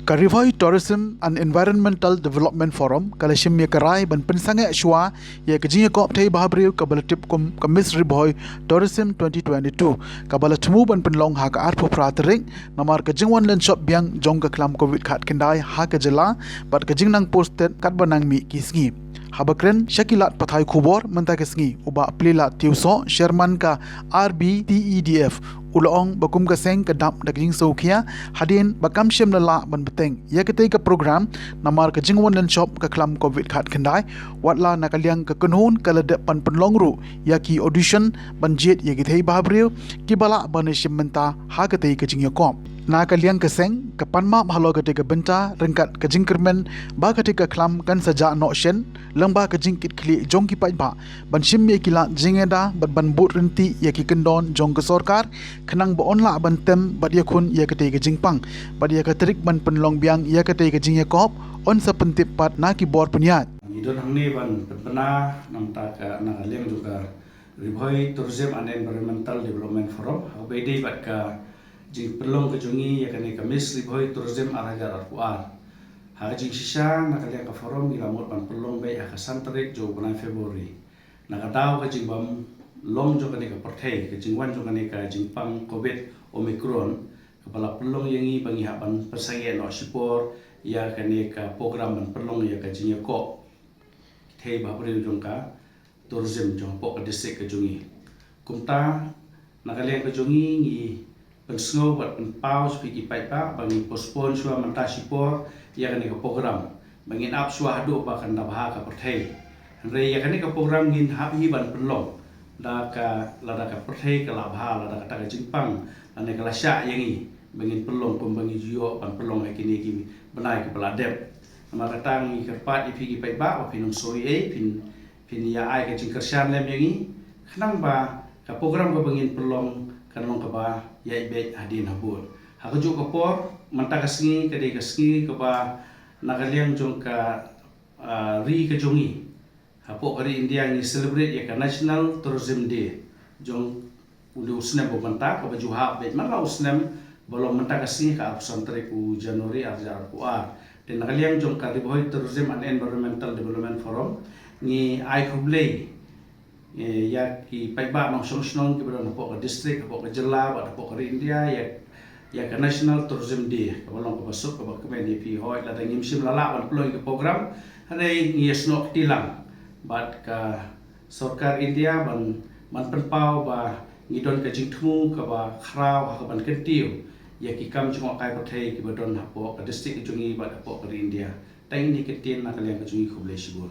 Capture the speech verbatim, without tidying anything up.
Ka Ri Bhoi Tourism and Environmental Development Forum ka la shim ïa ka rai ban pynsangeh shuwa ïa ka jingïakop thei bhabriew kaba la tip kum ka Miss Ri Bhoi Tourism twenty twenty-two, kaba la thmu ban pynlong ha ka arphew phra tarik, namar ka jingwan lynshop biang jong ka khlam covid khatkhyndai ha ka jylla bad ka jingnang posted katba nang mih ki sngi. Haba kren sha ki lad pathai khubor mynta ka sngi, u Bah Plielad Tiewsoh, Chairman ka R B T E D F, u la ong ba kum ka seng ka dap da ka jingsngewkhia hadien ba kam shym la lah ban bteng ïa katei ka program namar ka jingwan lynshop ka khlam covid khatkhyndai, watla na ka liang ka kynhun ka la dep ban pynlong ruh ïa ki audition ban jied ïa ki thei bhabriew kiba lah ban ïashim bynta ha katei ka jingïakop. Na ka liang ka seng ka pan map halor katei ka bynta ryngkat ka jingkyrmen ba katei ka khlam kan sa jah noh shen, lyngba ka jingkitkhlieh jong ki paidbah ban shim ïa ki lad jingïada bad ban bud ryntih ïa ki kyndon jong ka sorkar, khnang ba yn lah ban tem bad ïakhun ïa katei ka jingpang bad ïa ka tarik ban pynlong biang ïa katei ka jingïakop yn sa pyntip pat na ki bor pynïaid. Ngi don hangne ban pynbna na ka bynta ka, na ka liang jong ka Ri Bhoi Tourism and Environmental Development Forum, ha kaba ïadei bad ka jingpynlong ka jong ngi ïa kane ka Miss Ri Bhoi Tourism ar hajar arphew ar. Ha ka jingshisha, na ka liang ka forum ngi la mut ban pynlong beit ha ka san tarik jong u bnai February. Na ka daw ka jingbym long jong kane ka pyrthei, ka jingwan jong kane ka jingpang covid Omicron, kaba la pynlong ïa ngi ba ngi hap ban pynsangeh noh shipor ïa kane ka program ban pynlong ïa ka jingïakop thei bhabriew jong ka tourism jong hapoh ka district ka jong ngi. Kumta, na ka liang ka jong ngi, ngi pynsngew bad pynpaw sha phi ki paidbah ba ngin postpone shuwa mynta shipor ïa kane ka program, ba ngin ap shuwa haduh ba kan da bha ka pyrthei. Hynrei ïa kane ka program ngin hap hi ban pynlong da ka, lada ka pyrthei ka la bha, lada kata ka jingpang lane ka la shah ïa ngi, ba ngin pynlong kumba ngi ju ïoh ban pynlong ha kine ki bnai kiba la dep. Namar kata ngi kyrpad ïa phi ki paidbah ba phin ym soi ei, phin, phin ïa ai ka jingkyrshan lem ïa ngi, khnang ba ka program kaba ngin pynlong kan long kaba ïaid beit hadien habud. Ha kajuh ka por, mynta ka sngi ka dei ka sngi kaba na ka liang jong ka, ah, ri ka jong ngi hapoh ka ri India ngi celebrate ïa ka National Tourism Day jong u, u snem ba mynta, kaba ju hap beit man la u snem, ba long mynta ka sngi ka arphew san tarik u January ar hajar arphew ar. Te na ka liang jong ka Ri Bhoi Tourism and Environmental Development Forum ngi ai khublei, eh, ïa ki paidbah nongshong shnong kiba don hapoh ka district, hapoh ka jylla bad hapoh ka ri India ïa, ïa ka National Tourism Day, kaba long kaba suk kaba kmen ïa phi. Hooid, lada ngim shym la lah ban pynlong ïa ka program, hynrei ngi ïasnoh kti lang bad ka sorkar India ban, ban pynpaw ba ngi don ka jingthmu kaba khraw ha kaban kyntiew ïa ki kam jngohkai pyrthei kiba don hapoh ka district ka jong ngi bad hapoh ka ri India. Tang ine i kyntien na ka liang ka jong ngi, khublei shibun.